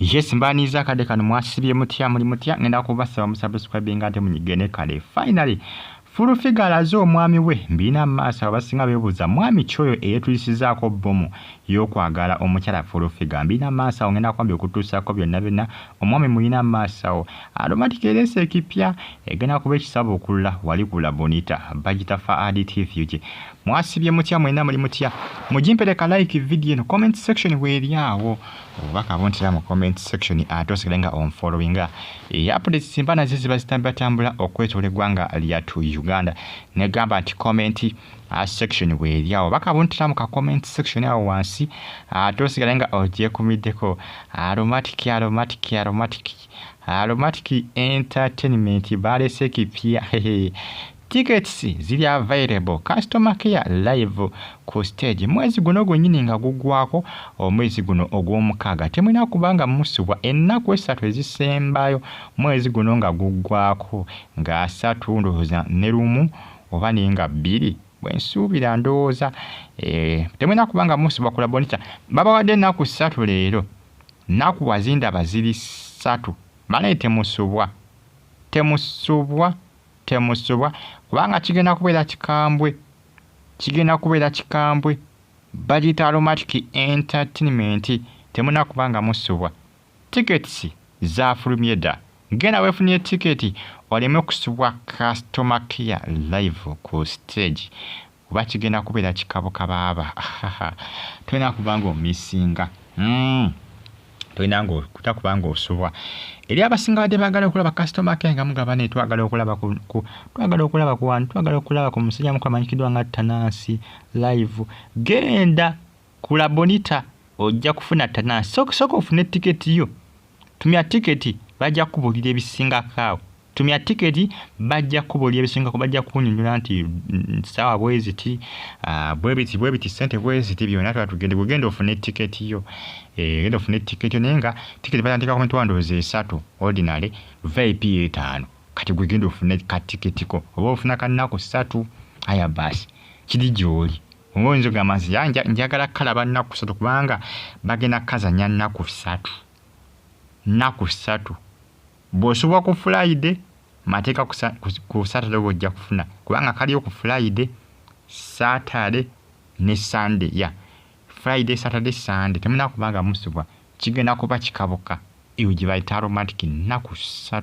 Yes, mbaaniza akadde kano. Mwasibye mutya? Muli mutya? Ngenda kubasaba musubscribinga ate munyigene. Kale, finally Full Figure alaze omwami we. Mbiina mu maaso, abasinga beebuuza mwami kyoyo eyeetulisizaako bbomu y'okwagala omukyala Full Figure. Mbiina mu maaso awo, ngenda kwambi okutuusaako byonna byonna. Omwami muyina mu maaso awo. Aromatic ereese ekipya, egenda kuba ekisabuukulula wali ku Labonita, bagita Faadi TV. Mwasibye mutya mwenna? Muli mutya? Mugimpereka like video eno, comment section weeri awo, obubaka buntera mu comment section, ate osigale nga onfollowinga. Updates simba nazo ziba zitambulatambula okwetoola eggwanga lyattu Uganda. Negamba nti comment section weeri awo, obubaka buntera mu ka comment section awo wansi, ate osigale nga ogyekumiddeko. Aromatic, Aromatic, Aromatic, Aromatic Entertainment baleese ekipya. Tickets ziri available, Customer Care live ku stage mwezi guno gwennyini nga guggwako, omwezi guno ogw'omukaaga. Temulina kubanga musubwa ennaku 3 ezisembayo mwezi guno nga guggwako, nga 30 ndowooza ne 1 oba naye nga 2 bwensuubira ndowooza. Temulina kubanga musubwa ku Labonita. Babawadde ennaku 3 leero, nnaku wazindaba ziri 3. Banaye temusubwa, temusubwa, temusubwa, kubanga kigenda kubeera kikambwe, kigenda kubeera kikambwe. Bagiyita Aromatic Entertainment. Temulina kubanga musubwa. Tickets zafulumye dda, genda weefunire tiketi oleme kusubwa Customer Care live ku stage, kuba kigenda kubeera kikabuka baaba. Tolina kubanga omissinga. Tolina kubanga osubwa. Eri abasinga badde baagala okulaba Customer Care nga mugamba ne twagala okulaba ku twagala okulaba ku wano, twagala okulaba ku musajja mukulu amanyikiddwa nga Tanansi live, genda ku Labonita ojja kufuna Tanansi. Sooka ofune tiketi yo, tumya tiketi, bajja kukubuulira ebisingako awo. Tumya tiketi, bajja kukubuulira ebisingako, bajja kukunyonyola nti ssaawa bwe ziti, bwe biti bwe biti, ssente bwe ziti, byonna. Tuba tugende, bwegenda ofune tiketi yo, genda ofune tiketi yo. Naye nga tiketi batandika ku 30,000 ordinary, VIP 5. Kati gwe genda ofune katiketi ko, oba ofuna ka nnaku 3. Aya baasi, kiri gy'oli. Oba oyinza okugamba nti njagala kalaba nnaku 3, kubanga bagenda kukazannya nnaku 3, nnaku 3. Bw'osubwa ku Friday, mateeka ku Saturday oba ojja kufuna, kubanga kaliyo ku Friday, Saturday ne Sunday ya Friday, Saturday, Sunday. Temulina kubanga musubwa, kigenda kuba kikabuka. Eyo gye bayita Aromatic, nnaku 3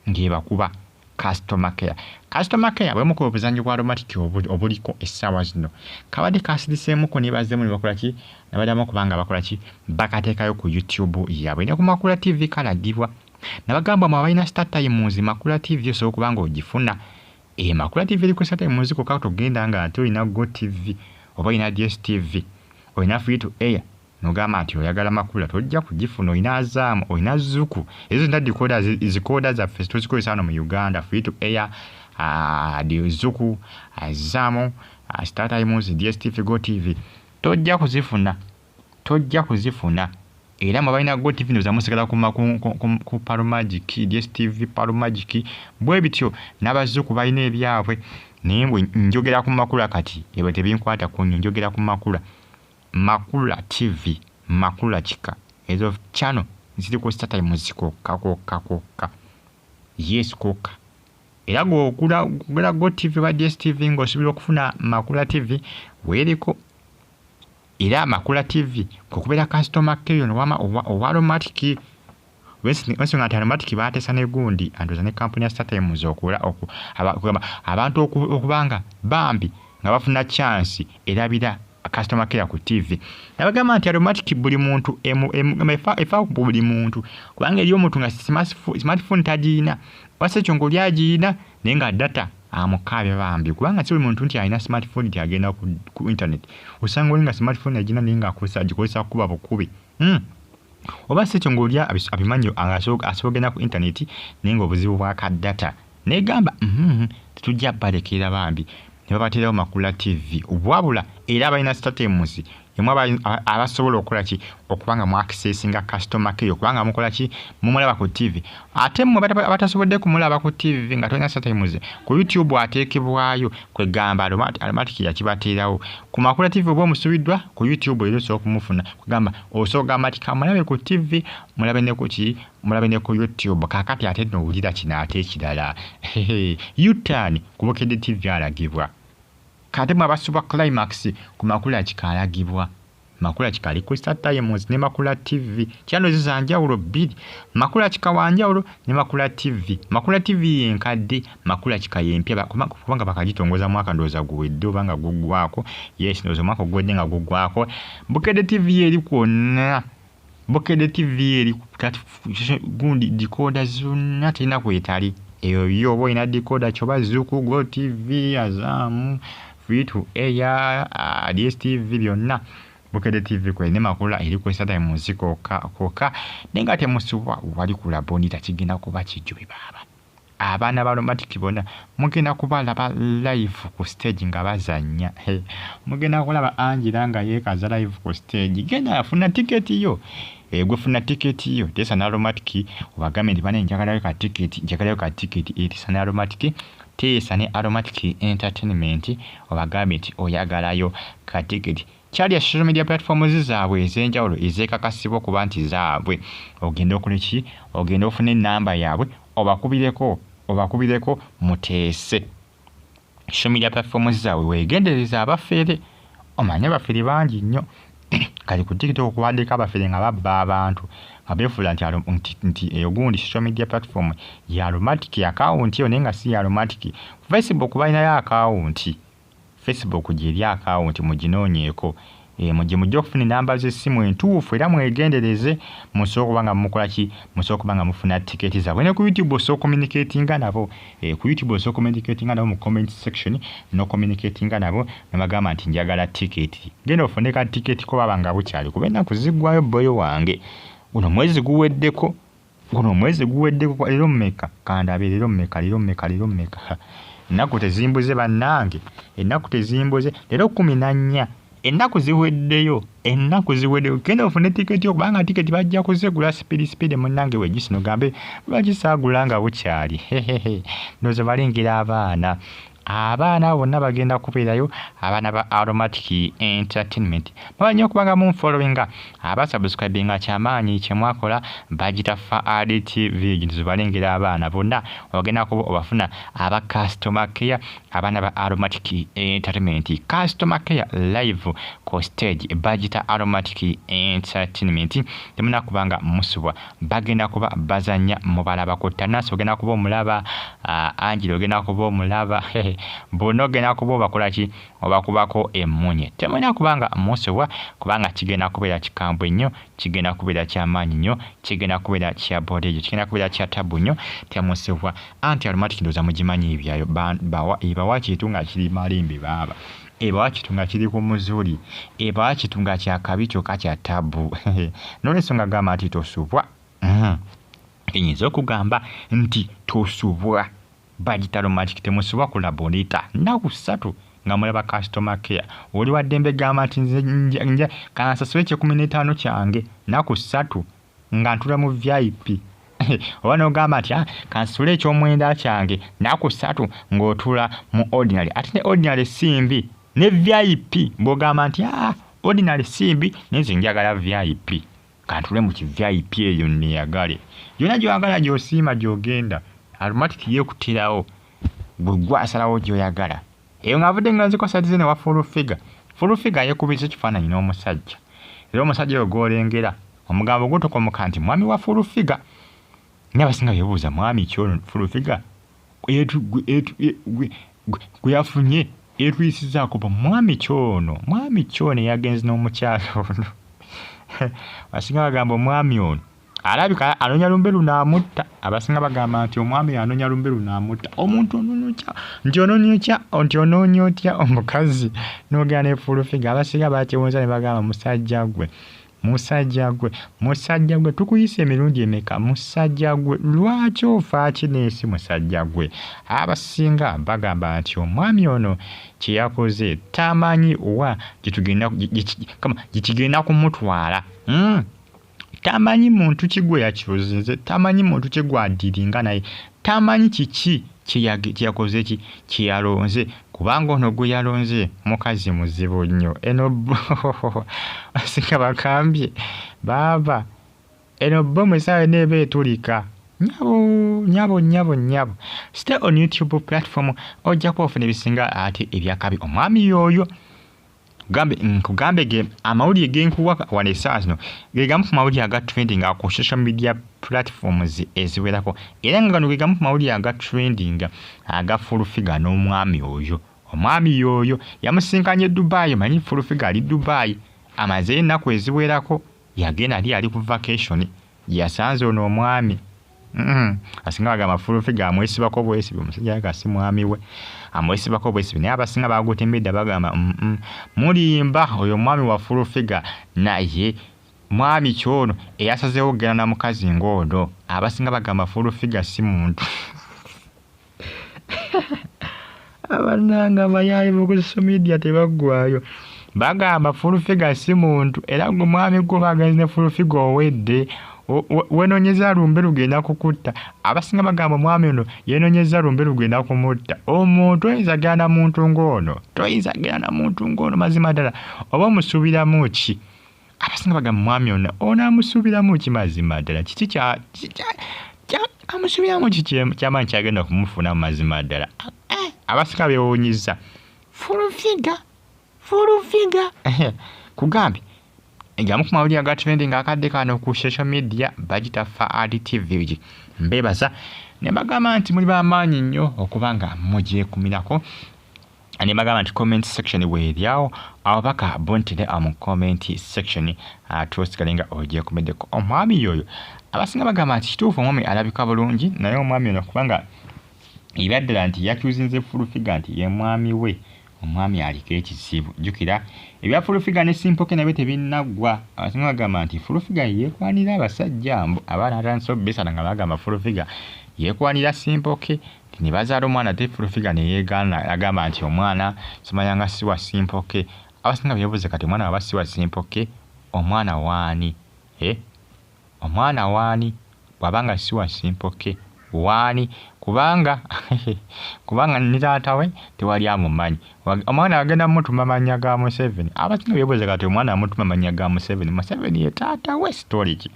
ng'ebakuba Customer Care. Customer Care bwe mukuba obuzannyo bwa Aromatic obuliko essaawa zino, kabadde kasiriseemuko, ne bazzeemu ne bakola ki, ne baddamu okubanga bakola ki, bakateekayo ku YouTube yaabwe ne ku Makula TV kalagibwa. Nabagamba mwe abalina Star Times, Makula TV osobola okuba nga ogifuna. Makula TV eri ku Star Times kokka. Togenda nga ate olina Go TV oba olina DStv, olina free to air, nogamba nti oyagala Makula, tojja kugifuna. Olina Azam, olina Zuku, ezo zonna decoder, zikoda zaffe tuzikozesa wano mu Uganda: free to air, Zuku, Azam, Star Times, DStv, Go TV, tojja kuzifuna, tojja kuzifuna. Era mwe balina Go TV, ndowooza musigala ku Pearl Magic, DStv, Pearl Magic, bwe bityo. N'abazuku balina ebyabwe, naye bwe njogera ku Makula kati ebyo tebinkwata ku nnyo. Njogera ku Makula, Makula TV, Makula kika. Ezo channel ziri ku Star Times kokka kokka kokka, yes, kokka. Era gw'ogula gula Go TV oba DStv ng'osobola okufuna Makula TV weeriko. Era Makula TV kwekubeera Customer Care ono owa Aromatic, ensonga nti Aromatic bateesa ne gundi andowooza ne kampuni ya Star Times okugamba abantu okubanga bambi nga bafuna chance erabira Customer Care ku TV. Nabagamba nti Aromatic buli muntu efa ku buli muntu, kubanga eri omuntu nga smartphone tagiyina, wasa ekyo ng'oli agiyina naye nga data amukaabya bambi, kubanga si buli muntu nti alina smartphone nti agenda ku internet. Osanga oli nga smartphone agina naye nga agikozesa kukuba bukubi. Oba si ekyo ng'oli abimanyi, asobola ogenda ku internet naye ng'obuzibu bwa ka data. Negamba tetujja balekera bambi, ne babateerawo Makula TV. Wabula era abalina Star Times Emwe abasobola okukola ki okuba nga mwakisesinga customer care, okubanga mukola ki mumulaba ku TV. Ate mmwe abatasobodde kumulaba ku TV nga tolina StarTimes, ku YouTube ateekebwayo, kwegamba Aromatic yakibateerawo. Ku Makula TV oba omusubiddwa, ku YouTube era osobola okumufuna. Kwegamba osobola okugamba nti kamulabe ku TV, mulabe ne ku ki, mulabe ne ku YouTube. Kaakati ate nno wulira kino ate ekirala. U-turn ku Bukedde TV alagibwa. Kate mwe abasubwa Climax ku Makula kikalagibwa. Makula kikali ku StarTimes ne Makula TV. Channel za njawulo bbiri. Makula kika wa njawulo ne Makula TV. Makula TV yenkadde, Makula kika yempya kubanga bakagitongoza mwaka ndowooza guwedde oba nga guggwako. Yes, ndowooza omwaka oguwedde nga guggwako. Bukedde TV eri kwonna. Bukedde TV eri gundi decoder zonna terina kwetali. Eyo yo oba olina decoder kyoba Zuku, Go TV, Azam, Free to Air, DSTV byonna. Bukedde TV kwe ne Makula eri ku StarTimes kokka, naye nga temusubwa wali ku Labonita kigenda kuba kijjubi baaba. Abaana ba Aromatic bonna mugenda kubalaba live ku stage nga bazannya. Mugenda kulaba Angela nga yeekaza live ku stage. Genda afuna tiketi yo. Gwe funa tiketi yo. Teesa ne Aromatic obagambe nti bane njagalayo ka tiketi, njagalayo ka tiketi. Teesa ne Aromatic, teesa ne Aromatic Entertainment obagambe nti oyagalayo ka tiketi. Kyali social media platforms zaabwe ez'enjawulo ezeekakasibwa okuba nti zaabwe. Ogenda okole ki? Ogenda ofune ennamba yaabwe obakubireko muteese. Social media platforms zaabwe weegendereza abafere. Omanyi abafere bangi nnyo. Kati ku TikTok kubaddeko abafere nga babba abantu nga beefuula nti eyo gundi social media platform ya Aromatic account eyo, naye nga si ya Aromatic. Facebook balinayo account. Facebook gyeri account muginoonyeeko. Mujje mujje okufuna ennamba z'essimu entuufu era mwegendereze musobola okuba nga mukola ki, musobola okuba nga mufuna tiketi zaabwe. Ne ku YouTube osobola communicatinga nabo. Ku YouTube osobola communicatinga nabo mu comment section, no communicatinga nabo ne bagamba nti njagala tiketi. Genda ofune ka tiketi ko baba nga bukyali kuba ennaku ziggwayo bboyo wange. Guno mwezi guweddeko. Guno mwezi guweddeko leero mmeka? Kandabe leero mmeka, leero mmeka, leero mmeka. Ennaku tezimbuze bannange. Ennaku tezimbuze. Leero 14. Ennaku ziweddeyo. Ennaku ziweddeyo. Genda ofune tiketi yo kubanga tiketi bajja kuzigula speed speed munnange wegisi nogambe lwaki saagula nga bukyali. Ndowooza balingira abaana. Abaana bonna bagenda kubeerayo, abaana ba Aromatic Entertainment. Muba nnyo okuba nga munfollowinga, abasubscribinga kyamaanyi kye mwakola bagita Faad TV. Gintu balengera abaana bonna ogenda kuba obafuna aba customer care, abaana ba Aromatic Entertainment. Customer care live ku stage bagita Aromatic Entertainment. Temulina kuba nga musubwa, bagenda kuba bazannya mubalabako. Tanasi ogenda kuba omulaba, Angela ogenda kuba omulaba, bonna ogenda kuba obakola ki, obakubako emmunye. Temulina kuba nga musubwa kubanga kigenda kubeera kikambwe nnyo, kigenda kubeera kyamaanyi nnyo, kigenda kubeera kya bodejo, kigenda kubeera kya tabu nnyo. Temusubwa anti Aromatic ndowooza mugimanyi ebyayo, ebawa kintu nga kiri malimbi baaba. Ebawa kintu nga kiri ku muzuli, ebawa kintu nga kya kabi kyokka kya tabu. N'olwensonga gamba nti tosubwa. Enyinza okugamba nti tosubwa. Bagita Aromatic temusubwa ku Labonita. Nnaku 3 nga mulaba customer care. Oli wa ddembe gamba nti nze kansasule ekikumi n'etaano kyange nnaku 3 nga ntula mu VIP. Oba n'ogamba nti kansasule eky'omwenda kyange nnaku 3 ng'otula mu ordinary. Ate ne ordinary si mbi, ne VIP bw'ogamba nti ordinary si mbi naye nze njagala VIP. Kantule mu ki VIP eyo neeyagale. Yonna gy'oyagala gy'osiima gy'ogenda. Aromatic yeekutirawo gwe gwasalawo gy'oyagala. Eyo ng'avudde nga nziko side ze ne wa Full Figure. Full Figure yeekubisa ekifaananyi n'omusajja. Era omusajja oyo gw'olengera omugambo gutokomoka nti mwami wa Full Figure. Naye abasinga beebuuza mwami ki ono Full Figure gwe yafunye etuyisizzaako ba mwami ki ono, mwami ki ono eyagenze n'omukyala ono. Abasinga bagamba omwami ono alabika anoonya lumbe lunaamutta. Abasinga bagamba nti omwami anoonya lumbe lunaamutta. Omuntu onoonya nti onoonya otya, nti onoonya otya omukazi n'ogenda ne Full Figure. Abasinga bakyewuunyisa ne bagamba musajja gwe. Musajja gwe, musajja gwe, tukuyise emirundi emeka? Musajja gwe, lwaki ofa ki n'ensi? Musajja gwe, abasinga bagamba nti omwami ono kye yakoze tamanyi wa gyekigenda kumutwala. Tamanyi muntu ki gwe yakyuzinze, tamanyi muntu ki gw'adiringa naye, tamanyi kiki kyeyakoze ki kyeyalonze, kubanga ono gwe yalonze mukazi muzibu nnyo. Eno asinga bagambye baaba eno bomu essaawa yonna eba etulika. Nyabo, nyabo, nyabo, nyabo. Stay on YouTube platform, ojja kuba ofuna ebisinga ate ebyakabi. Omwami y'oyo nkugambe ge amawulire genkuwa wano essaawa zino ge gamu ku mawulire aga trending ku social media platforms eziwerako, era nga gano ge gamu ku mawulire aga trending aga Full Figure n'omwami oyo. Omwami y'oyo yamusinkanye Dubai. Manyi Full Figure ali Dubai, amazeeyo ennaku eziwerako, yagenda ali ku vacation, yasanze ono omwami. Asinga bagamba Full Figure amwesibako bwesibi, omusajja nga si mwami we, amwesibako bwesibi. Naye abasinga bagutembedde bagamba mulimba, oyo omwami wa Full Figure. Naye mwami kyono eyasazeewo okugenda na mukazi ng'ono, abasinga bagamba Full Figure si muntu. Abannange abayaaye ku social media tebaggwaayo, bagamba Full Figure si muntu. Era gwe mwami gwe bagenze ne Full Figure owedde, wenoonyeza lumbe lugenda kukutta. Abasinga bagamba omwami ono yeenoonyeza lumbe lugenda kumutta. Omuntu oyinza genda na muntu ng'ono? Toyinza genda na muntu ng'ono mazima ddala. Oba omusuubiramu ki? Abasinga bagamba omwami ono ono amusuubiramu ki mazima ddala? Kiki amusuubiramu ki kyamaanyi kyagenda okumufuna mazima ddala? Abasinga beewuunyizza. Full Figure, Full Figure kugambye egamu ku mawulire aga trending akadde kano ku social media bagita Faad TV. Mbeebaza ne bagamba nti muli b'amaanyi nnyo okuba nga mugyekumirako, ne bagamba nti comment section weeryawo, ababaka bontere mu comment section, ate osigale nga ogyekumiddeko. Omwami y'oyo abasinga bagamba nti kituufu omwami alabika bulungi, naye omwami ono kubanga ebyaddala nti yakyuzinze Full Figure nti ye mwami we, omwami aliko ekizibu. Jjukira ebya Full Figure ne Simple K nabyo tebinnaggwa. Abasinga bagamba nti Full Figure yeekwanira abasajja mbu abaana atandise obbisana nga bagamba Full Figure yeekwanira Simple K ne bazaala omwana, ate Full Figure ne yeegaana agamba nti omwana simanya nga si wa Simple K. Abasinga beebuuza kati omwana waba si wa Simple K, omwana waani? Omwana waani bw'aba nga si wa Simple K waani? Kubanga ne taata we tewali amumanyi. Omwana agenda mutuma mannya ga Museveni. Abasinga beebuuza kati omwana amutuma mannya ga Museveni, Museveni ye taata we, story ki?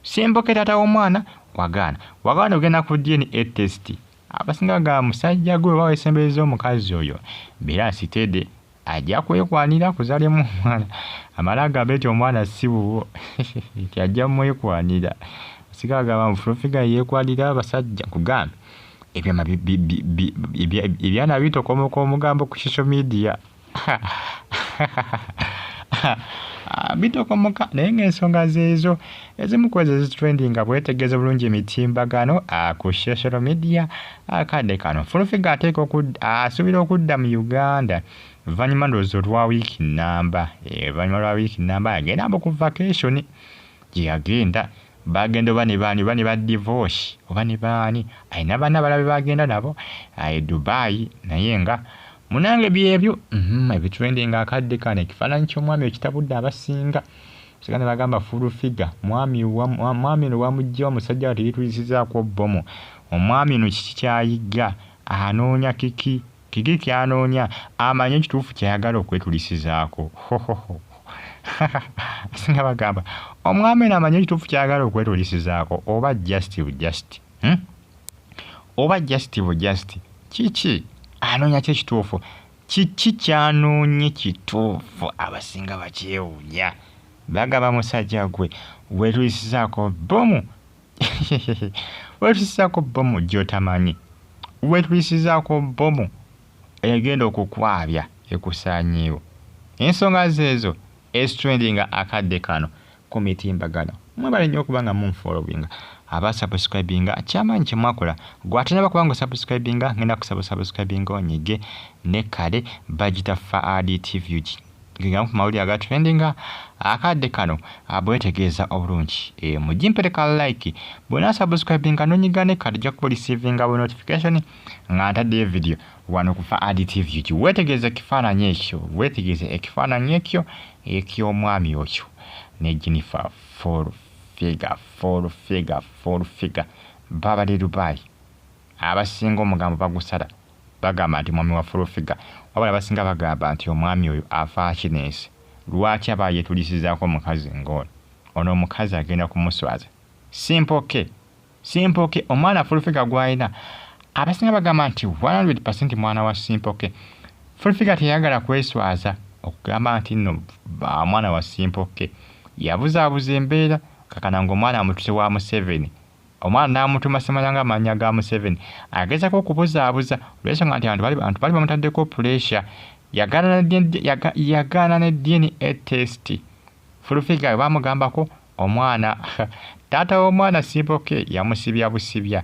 Simple K taata w'omwana wagaana, wagaana ogenda ku DNA test. Abasinga bagamba musajja gwe oba weesembereza omukazi oyo beera steady, ajja kwekwanira akuzaalemu omwana, amale agambe nti omwana si wuwo, nti ajja mmwekwanira. Abasinga bagamba Full Figure yeekwanira abasajja. Nkugambye ebyama ebyana bitokomoka omugambo ku social media bitokomoka, naye ng'ensonga zeezo ezimu ku ezo ezitrendinga bwetegeeza bulungi emitimbagano ku social media akadde kano. Full Figure ateeka asuubira okudda mu Uganda oluvannyuma ndowooza olwa wiiki nnamba, oluvannyuma lwa wiiki nnamba agenda mbu ku vacation gye yagenda. Bagenda oba ne baani, oba ne ba divorce oba ne baani, alina banne abalala be bagenda nabo e Dubai. Naye nga munange byebyo ebitrendinga akadde kano. Ekifaananyi ky'omwami ekitabudde abasinga singa ne bagamba Full Figure mwami ono wamuggyawa musajja we teyeetulisizaako bbomu. Omwami ono kiki ky'ayigga, anoonya kiki, kiki ky'anoonya, amanye ekituufu ky'ayagala okwetulisizaako. Abasinga bagamba omwami ono amanye ekituufu ky'ayagala okwetulisizaako oba just just, oba just just kiki anoonya ki ekituufu, kiki ky'anoonye kituufu. Abasinga bakyewuunya, bagamba musajja gwe weetulisizaako bbomu, weetulisizaako bbomu gy'otamanyi, weetulisizaako bbomu egenda okukwabya ekusaanyeewo. Ensonga zeezo ezitrendinga akadde kano ku mitimbagano. Mwebale nnyo okuba nga munfollowinga, abasubscribinga kyamaanyi kye mwakola. Gwe atanaba kuba nga osubscribinga, ngenda kusaba osubscribinga onyige ne kale bagita Faad TV. Gegamu ku mawulire aga trendinga akadde kano abwetegeeza obulungi. Mugimpereka like bwona subscribinga nonyiga ne kadi ojja kuba receivinga bu notification nga ntaddeyo video wano ku Fa'ad TV. Weetegereze ekifaananyi ekyo, weetegereze ekifaananyi ekyo eky'omwami oyo ne Jennifer Full Figure, Full Figure, Full Figure babadde Dubai. Abasinga omugambo bagusala bagamba nti mwami wa Full Figure, wabula abasinga bagamba nti omwami oyo afa ki n'ensi, lwaki aba yeetulisizaako omukazi ng'ono? Ono omukazi agenda kumuswaza. Simple K, Simple K omwana Full Figure gw'alina abasinga bagamba nti 100% mwana wa Simple K. Full Figure teyagala kweswaza okugamba nti nno mwana wa Simple K, yabuzaabuza embeera kakana ng'omwana amutuse wa Museveni, omwana n'amutuma simanyanga amannya ga Museveni, agezaako okubuzaabuza olw'ensonga nti abantu bali bamutaddeko pressure. Yagaana ne DNA test. Full Figure bamugambako omwana taata w'omwana Simple K yamusibya busibya.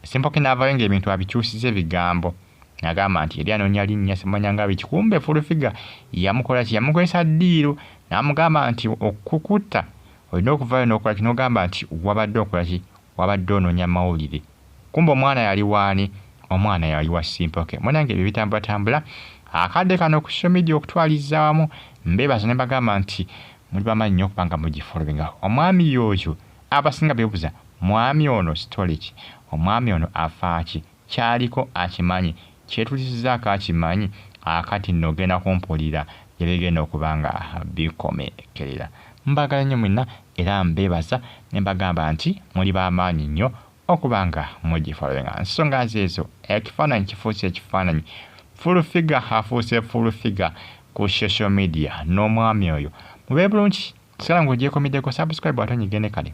Simple K n'avaayo ng'ebintu abikyusiza ebigambo, n'agamba nti yali anoonya linnya simanyanga biki, kumbe Full Figure yamukola ki? Yamukozesa ddiiru n'amugamba nti okukutta olina okuvaayo n'okola ki, n'ogamba nti wabadde okola ki, wabadde onoonya mawulire. Kumbe omwana yali waani? Omwana yali wa Simple K. Munnange ebyo bitambulatambula akadde kano ku social media okutwaliza wamu. Mbeebaza ne mbagamba nti muli bamanyi nnyo okubanga mugifollowinga. Omwami y'oyo abasinga beebuuza mwami ono story ki, omwami ono afa ki, kyaliko akimanyi, kyetulisizaako akimanyi. Akati nno ogenda kumpulira gye bigenda okuba nga bikomekerera. Mbagala nnyo mwenna era mbeebaza ne mbagamba nti muli b'amaanyi nnyo okuba nga mugifollowinga. Nsonga zeezo, ekifaananyi kifuuse ekifaananyi, Full Figure afuuse Full Figure ku social media n'omwami oyo. Mube bulungi, sigala ng'ogyekomeddeko, subscribe ate onyige ne kale.